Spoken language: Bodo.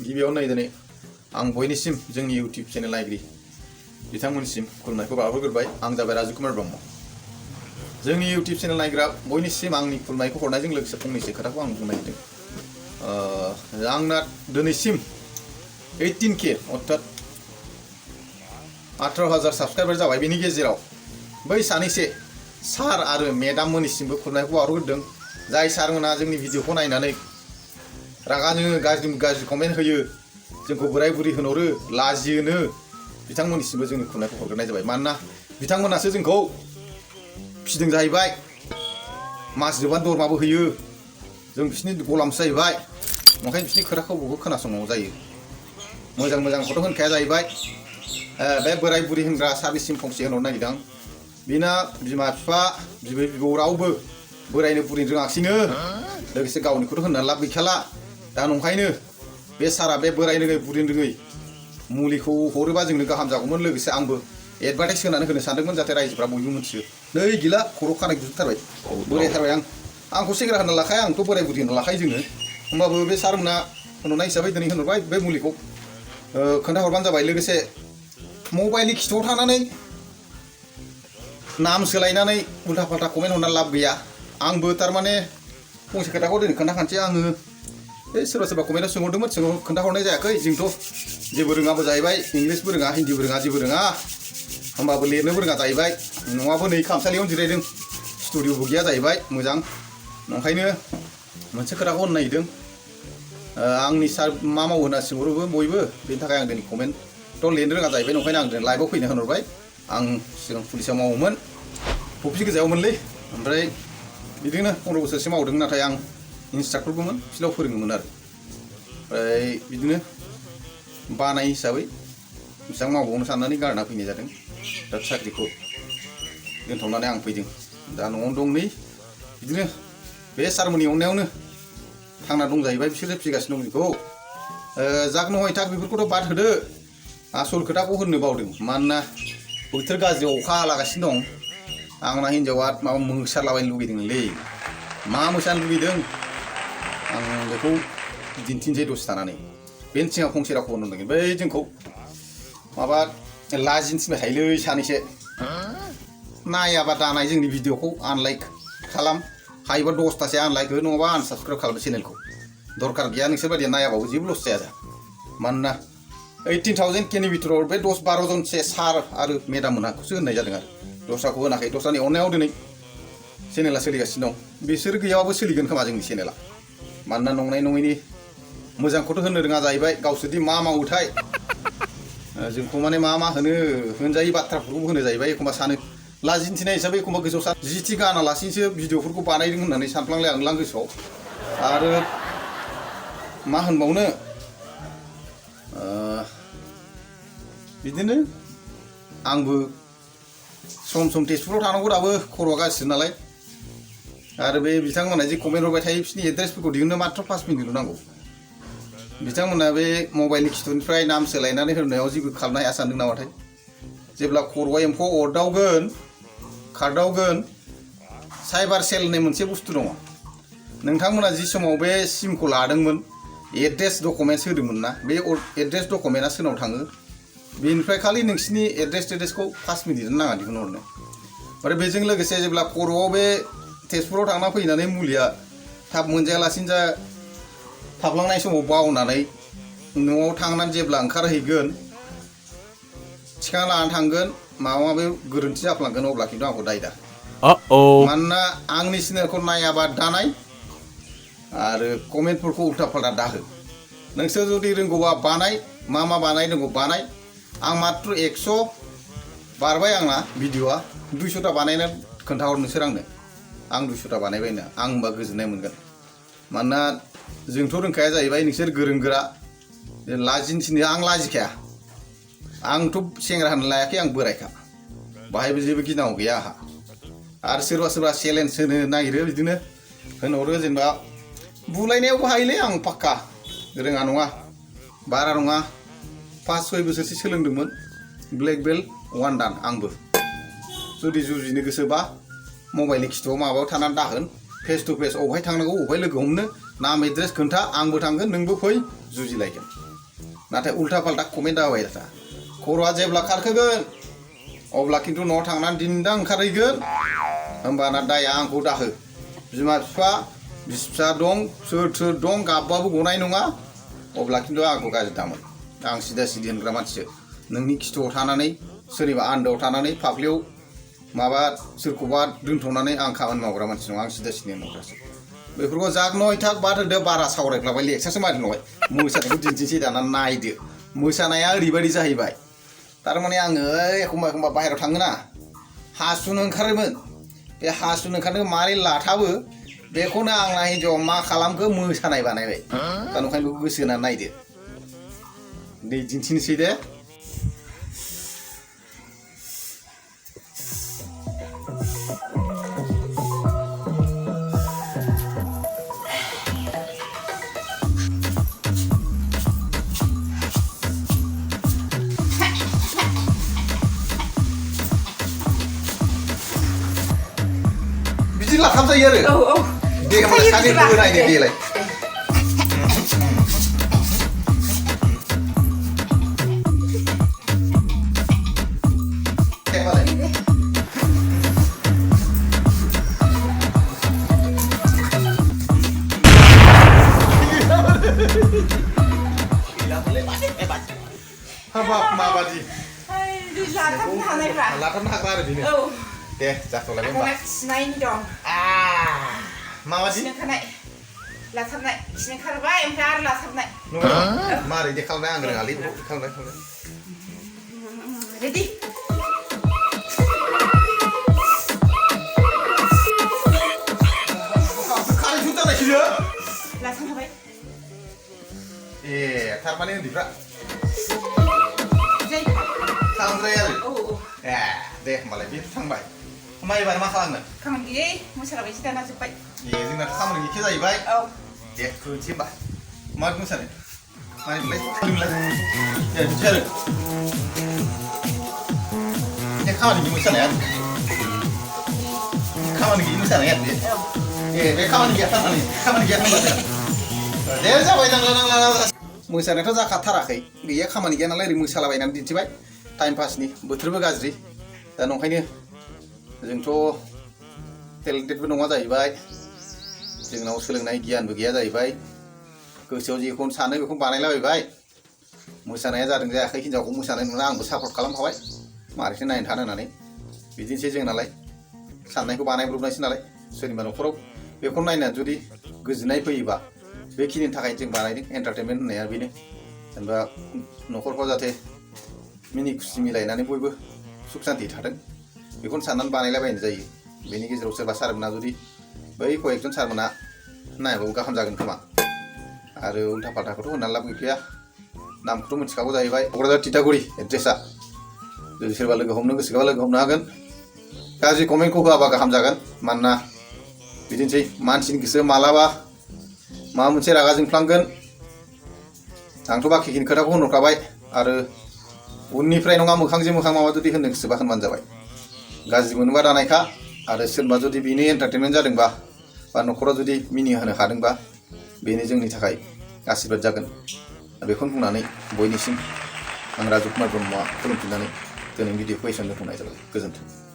गिबियावनो दिनै आं बयनिसिम जोंनि इउटिउब चेनेल नायगिरि बिथांमोननिसिम खुलुमनायखौ बावहरग्रोबाय। आं जाबाय राजु कुमार ब्रह्म। जोंनि इउटिउब चेनेल नायग्रा बयनिसिम आंनि खुलुमनायखौ हरनायजों लोगोसे फंनैसो खोथाखौ आं बुंनो नागिरदों। आंना दिनैसिम 18K अर्थात 18,000 साबस्क्राइबार जाबाय। बेनि गेजेराव बै सानैसे सार आरो मेडाम मोननिसिमबो खुलुमनायखौ बावहरग्रोदों। जाय सारमोना जोंनि भिडिअखौ नायनानै रागा जोङो, गाज्रि कमेन्ट होयो, जोंखौ बोराय बुरि होनहरो, लाजियोनो, बिथांमोननिसिमबो जोंनि खुलुमनायखौ हरग्रोनाय जाबाय। मानोना बिथांमोनासो जोंखौ फिदों जाहैबाय, मास जोबबानो दरमाबो होयो, जों बिसोरनि गलामसो जाहैबाय। ओंखायनो बिसोरनि खोथाखौ बयबो खोनासंनांगौ जायो। मोजांखौथ' होनखाया जाहैबाय। बे बोराय बुरि होनग्रा सारनिसिम फंसे होनहरनो नागिरदों। बिना बिमा बिफा, बिबै बिबौ रावबो बोरायनो बुरिनो रोङाखिसैनो, लोगोसे गावनिखौथ' होननानै लाब गैखाला। दा नंखायनो बे सारा बे बोरायनो रोङै बुरिनो रोङै मुलिखौ हरोबा जोंनो गाहाम जागौमोन। लोगोसे आंबो एडभार्टाइज होनानै होनो सानदोंमोन, जाहाथे रायजोफ्रा बयबो मिथियो। नै गैला, खर' खानाय गुजोबथारबाय, बोरायथारबाय आंखौ सेंग्रा होनना लाखाया, आंथ' बोराय बुरि होनना लाखायो जोङो। होमबाबो बे सारमोना होनहरनाय हिसाबै दिनै होनहरबाय। बे मुलिखौ खोन्थाहरबानो जाबाय। लोगोसे मबाइलनि खिथुआव थानानै नाम सोलायनानै उल्था फाल्था कमेन्ट हरनानै लाब गैया। आंबो थारमाने फंसे खोथाखौ दिनै खोन्थाखानोसै। आङो बे सोरबा कमेन्टआव सोंहरदोंमोन, खोन्थाहरनाय जायाखै। जोंथ' जेबो रोङाबो जाहैबाय, इंलिसबो रोङा, हिन्दीबो रोङा, जेबो रोङा। होमबाबो लिरनोबो रोङा जाहैबाय। न'आबो नै खामसालियावनो जिरायदों, स्टुडिअ'बो गैया जाहैबाय मोजां। ओंखायनो मोनसे खोथाखौ होननो नागिरदों। आंनि सार मा मावो होनना सोंहरोबो बयबो, बेनि थाखाय आं दिनै कमेन्टथ' लिरनो रोङा जाहैबाय। ओंखायनो आं दिनै लाइभआव फैनो होनहरबाय। आं सिगां पुलिसाव मावोमोन, फुख्रि गोजायावमोनलै। ओमफ्राय बिदिनो 15 बोसोरसो मावदों। नाथाय आं इन्सट्राक्टरबोमोन, फिल्डआव फोरोङोमोन आरो। ओमफ्राय बिदिनो बानाय हिसाबै बेसेबां मावबावनो साननानै गारना फैनाय जादों। दा साख्रिखौ दोनथ'नानै आं फैदों। दा न'आवनो दं। नै बिदिनो बे सारमोननि अननायावनो थांना दं जाहैबाय। बिसोरो फिगासिनो दं जोंखौ। जागनो हयथाक बेफोरखौथ' बाद होदो। आसल खोथाखौ होननो बावदों। मानोना बोथोर गाज्रियाव अखा हालागासिनो दं। आंना हिन्जावा माबा मोसालाबायनो लुगैदोंलै। मा मोसानो लुगैदों आं बेखौ दिन्थिनोसै दसे थानानै। बेनि सिगां फंसे रावखौ होननो नागिरदों। बै जोंखौ माबा लाजिनो थिनबाय थायोलै सानैसो। नायाबा दानाय जोंनि भिडिअखौ आनलाइक खालाम, हायोबा 10थासो आनलाइक हो, नङाबा आनसाबस्क्राइब खालाम चेनेलखौ। दरकार गैया, नोंसोर बायदिया नायाबाबो जेबो लस जाया। मानोना 18,000K नि बिथोराव बे 10-12 जनसो सार आरो मेडाम मोनहाखौसो होननाय जादों आरो। दस्राखौ होनाखै। दस्रानि अननायाव दिनै चेनेला सोलिगासिनो दं। बिसोर गैयाबाबो सोलिगोन खोमा जोंनि चेनेला। मानोना नंनाय नङैनि मोजांखौथ' होननो रोङा जाहैबाय। गावसोरदि मा मावोथाय, जोंखौ माने मा होनो, होनजायै बाथ्राफोरखौबो होनो जाहैबाय। एखमबा सानो लाजिनो थिनाय हिसाबै, एखमबा गोसोआव सानो जिथि गानालासिनोसो भिडिअफोरखौ बानायदों होननानै सानफ्लांलाय आंलां गोसोआव। आरो मा होनबावनो, बिदिनो आंबो सम सम तेजपुराव थानांगौ। दाबो खर'आ गाज्रिसो नालाय। आरो बे बिथांमोना जे कमेन्ट हरबाय थायो, बिसोरनि एड्रेसफोरखौ दिहुननो मात्र 5 मिनिटल' नांगौ। बिथांमोना बे मबाइलनि खिथुनिफ्राय नाम सोलायनानै होनायाव जेबो खालामनो हाया सानदों नामाथाय। जेब्ला खर'आ एम्फौ अरदावगोन, खारदावगोन, साइबार सेल होननाय मोनसे बुस्थु दङ। नोंथांमोना जि समाव बे सिमखौ लादोंमोन, एड्रेस डकुमेन्ट्स होदोंमोन ना, बे एड्रेस डकुमेन्टआ सोरनाव थाङो, बेनिफ्राय खालि नोंसिनि एड्रेसखौ 5 मिनिट नाङा दिहुनहरनो। आरो बेजों लोगोसे जेब्ला खर'आव बे तेजपुराव थांना फैनानै मुलिया थाब मोनजायालासिनो थाबलांनाय समाव बावनानै न'आव थांनानै जेब्ला ओंखारहैगोन, थिखांना लानानै थांगोन, माबा माबि गोरोन्थि जाफ्लांगोन, अब्ला खिन्थु आंखौ दाय दा। मानोना आंनि चेनेलखौ नायाबा दानाय, आरो कमेन्टफोरखौ उल्था फाल्था दाहो। नोंसोर जुदि रोंगौबा बानाय, मा बानाय रोंगौ बानाय। आं मात्र 100 बारबाय आंना भिडिअ'आ। 200टा बानायना खोन्थाहर नोंसोर आंनो। आं 200टा बानायबायनो, आं होनबा गोजोननाय मोनगोन। मानोना जोंथ' रोंखाया जाहैबाय, नोंसोर गोरों गोरा। लाजिनो थिनो, आं लाजिखाया। आंथ' सेंग्रा होनना लायाखै, आं बोरायखा। बाहायबो जेबो गिनांगौ गैया आंहा। आरो सोरबा चेलेन्ज होनो नागिरो, बिदिनो होनहरो। जेनेबा बुलायनायावबो हायोलै आं पाक्का, रोङा नङा, बारा नङा। 5-6 बोसोरसो सोलोंदोंमोन। ब्लेक बेल्ट 1 दान आंबो। जुदि जुजिनो गोसोबा मबाइलनि खिथुआव माबायाव थानानै दाहोन, फेस टु फेस अबेहाय थांनांगौ, अबेहाय लोगो हमनो, नाम एड्रेस खोन्था, आंबो थांगोन, नोंबो फै, जुजिलायगोन नाथाय उल्था पाल्टा कमेन्ट होबाय था खर'आ जेब्ला खारखोगोन अब्ला खिन्थु न'आव थांनानै दिन्दां ओंखारहैगोन होमबाना दाया आंखौ दाहो बिमा बिफा बिसि फिसा दं सोर दं गाबबाबो गनाय नङा अब्ला खिन्थु आंखौ गाज्रि दामोन आं सिदा सिदि होनग्रा मानसिसो नोंनि खिथुआव थानानै सोरनिबा आन्दोआव थानानै फाफ्लियाव माबा सोरखौबा दोनथ'नानै आं खामानि मावग्रा मानसि नङा आं सिदा सिदि होनग्रासो बेफोरखौ जाग नयथाक बाद होदो बारा सावरायफ्लाबाय लेक्सारसो मारि नंबाय मोसानायखौ दिन्थिसै दाना नायदो मोसानाया ओरैबायदि जाहैबाय थारमाने आङो एखमबा बाहेरायाव थाङोना हासुनो ओंखारोमोन बे हासुनो ओंखारनो मारै लाथाबो बेखौनो आंना हिन्जावा मा खालामखो मोसानाय बानायबाय दा ओंखायनो बेखौ गोसो होनानै नायदो दै दिन्थिनोसै दे बिदि लाथाब जायो आरो दे होमबा सानैखौबो नायदो देलाय हाबाब माबादि लाथाबनो हानायब्रा लाथाबनो हाग्रा आरो बेनो दे जाथ'लायबाय होमबा खिनायनि दं माबादि खिनाय लाथाबनाय खिनाय खारबाय ओमफ्राय आरो लाथाबनाय मारै दे खालामनाय आं रोङालै खालामनाय रेडि खारै सुथारनायसो लाथाबबाय ए थारमाने उन्दैफ्रा खालामद्राय आरो ए दे होमबालाय बेथ' थांबाय होमबा एबार मा खालामनो खामानि गैयै मोसालाबायसै दाना जोब्बाय ए जोंनाथ' खामानि गैखाया जाहैबाय दे फोनोसै होमबा मा मोसानो मानिलाय दे बिदि आरो बे खामानि गैयै मोसानाया खामानि गैयै मोसानाया बे ए बे खामानि गैया थारमाने खामानि गैया थांबाय दे जाबाय नांला मोसानायाथ' जाखाथाराखै गैया खामानि गैया नालाय ओरै मोसालाबायनानै दिन्थिबाय टाइम पासनि बोथोरबो गाज्रि दा नंखायनो जोंथ' टेलेन्टेडबो नङा जाहैबाय जोंनाव सोलोंनाय गियानबो गैया जाहैबाय गोसोआव जेखौनो सानो बेखौ बानायलाबायबाय मोसानाया जादों जायाखै हिन्जावखौ मोसानाय नुना आंबो सापर्ट खालामखाबाय मारैथो नायनो थानो होननानै बिदिनोसै जों नालाय साननायखौ बानायब्रबनायसै नालाय सोरनिबा न'खराव बेखौ नायनानै जुदि गोजोननाय फैयोबा बेखिनिनि थाखाय जों बानायदों एन्टारटेनमेन्ट होननाया बेनो जेनेबा न'खरफ्राव जाहाथे मिनि खुसि मिलायनानै बयबो सुख सान्ति थाथों बेखौनो साननानै बानायलाबायनाय जायो बेनि गेजेराव सोरबा सारमोना जुदि बै कयेकजन सारमोना नायबाबो गाहाम जागोन खोमा आरो उल्था फाल्थाखौथ' होननानै लाब गैखाया नामखौथ' मिथिखागौ जाहैबाय क'क्राझार तितागुरि एड्रेसा जुदि सोरबा लोगो हमनो गोसोबा लोगो हमनो हागोन गाज्रि कमेन्टखौ होआबा गाहाम जागोन मानोना बिदिनोसै मानसिनि गोसो मालाबा माबा मोनसे रागा जोंफ्लांगोन आंथ' बाखिखिनि खोथाखौ होनहरखाबाय आरो उननिफ्राय नङा मोखांजों मोखां माबा जुदि होननो गोसोबा होनबानो जाबाय गाज्रि मोनोबा दानायखा आरो सोरबा जुदि बेनि एन्टारटेनमेन्ट जादोंबा बा न'खराव जुदि मिनिहोनो हादोंबा बेनो जोंनि थाखाय आशीर्बाद जागोन बेखौनो बुंनानै बयनिसिम आं राजु कुमार ब्रह्मआ खुलुमफिननानै दिनैनि भिडिअखौ एसेयावनो दोनथ'नाय जाबाय गोजोन्थों।